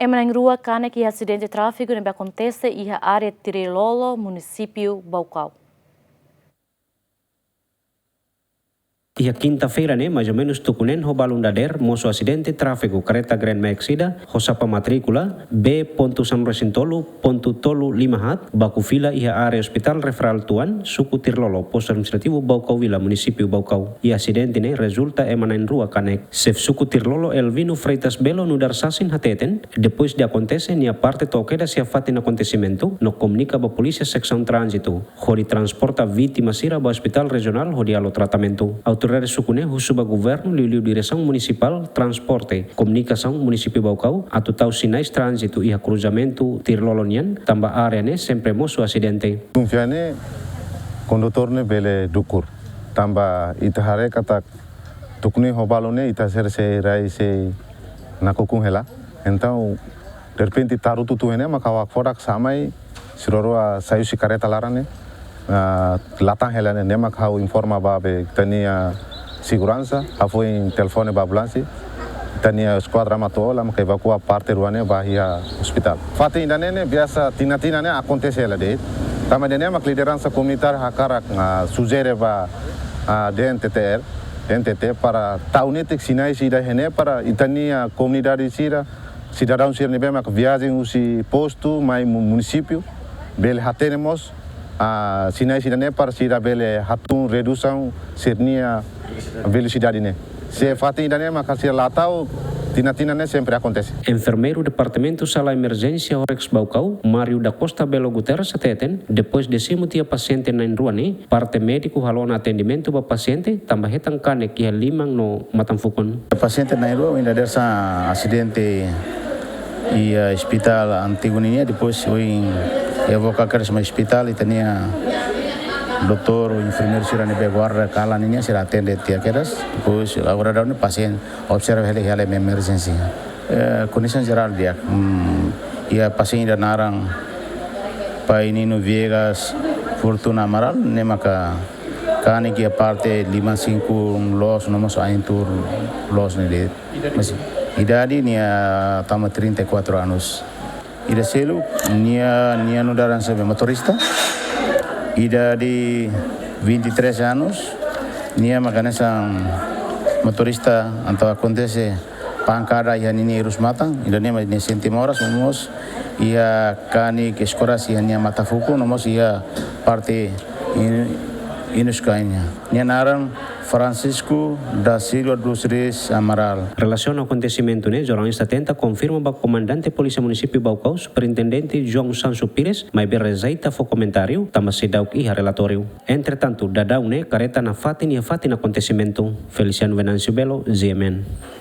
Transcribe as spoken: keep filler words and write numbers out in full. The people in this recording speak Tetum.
Ema na'in-rua kanek iha asidente tráfiku ne'ebé akontese iha área Tirlolo, munisípiu Baucau. Iha kinta-feira ne'e, mais ou menus tuku neen ho balun dadeer, mosu asidente tráfiku kareta Grand Max ida, ho xapa matríkula B pontu sanulu-resin-tolu pontu tolu lima haat, baku fila iha área Hospital Referral Tuan, suku Tirlolo, postu administrativu Baucau Vila, munisípiu Baucau. Iha asidente ne'e rezulta ema na'in-rua kanek. Xefe suku Tirlolo Elvino Freitas Belo nu'udar sasin hateten, depois de akontese, nia parte to'o kedas iha fatin akontesimentu, no komunika ba polísia seksaun tránzitu, hodi transporta vítima sira ba Hospital Rejionál hodi halo tratamentu. Autoridade suku ne'e husu ba governu, liuliu Diresaun Munisipál Transporte, Komunikasaun munisípiu Baucau, atu tau sinais tránzitu iha kruzamentu Tirlolo nian, tanba área ne'e sempre mosu asidente. Konfia ne'e kondutór ne'e bele dukur. Tanba ita haree katak tuku neen ho balun ne'e ita sira sei rai sei nakukun hela. Entaun, derrepente tarutu tutu ne'e maka ha'u hakfodak sa'e mai, sira rua sai husi kareta laran ne'e, ah, la tan hela ne'e, ne'e maka ha'u informa ba be ita-nia seguransa, hafoin telefone ba ambulánsia, ita-nia eskuadra maka to'o, la maka evakua parte rua ne'e ba iha ospitál. Fatin ida-ne'e ne'e biasa tinan-tinan ne'e akontese hela de'it. Tanba ida-ne'e maka lideransa komunitária hakarak, ah, sujere ba, ah, D N T T R, D N T T para tau netik sinais ida-ne'e para ita-nia komunidade sira, sidadaun sira ne'ebé maka viajen husi postu mai mu-, munisípiu, bele hatene mós, ah, sinais ida-ne'e para sira bele hatún redusaun sira-nia velosidade ne'e. Se fatin ida-ne'e maka sira la tau, tinan-tinan ne'e sempre akontese. Enfermeiru Departamentu Sala Emerjénsia Horex Baucau, Mário da Costa Belo Guterres hateten, depois de simu tiha pasiente na'in-rua ne'e, parte médiku halo ona atendimentu ba pasiente, tanba hetan kanek iha liman no matan-fukun. Pasiente na'in-rua ohin dadeer-saan asidente iha ospitál antigu nian, depois ohin evakuasaun mai ospitál, ita-nia doutór, enfermeiru sira ne'ebé guarda kalan nian, sira atende tiha kedas, depois agora daudaun ne'e pasiente observa hela iha área emerjénsia. Eh, kondisaun jerál di'ak, hmm, iha pasiente ida naran Pai Nino Viegas Fortuna Amaral, ne'e maka kanek iha parte liman-sinku loos no mós ain tuur loos ne'e de'it. Mas idade nia tama trinta e quatro anos. Ida seluk, nia, nia nu'udar hanesan be motorista. Idade vinte e três anos, nia maka hanesan motorista entaun akontese pankada iha ninia irus-matan, ida-ne'e mak nia sente moras, no mós iha kanek iha korasaun iha nia matan-fukun, no mós iha parte in-, inus-kain nian. Nia naran Francisco da Silva dos Reis Amaral. Relasiona akontesimentu ne'e, jornalista tenta konfirma ba Komandante Polísia Munisípiu Baucau, Superintendente João Sancho Pires, maibé rejeita fó komentáriu, tanba seidauk iha relatóriu. Entretantu, daudaun ne'e kareta nafatin iha fatin akontesimentu. Feliciano Venâncio Belo, G M N.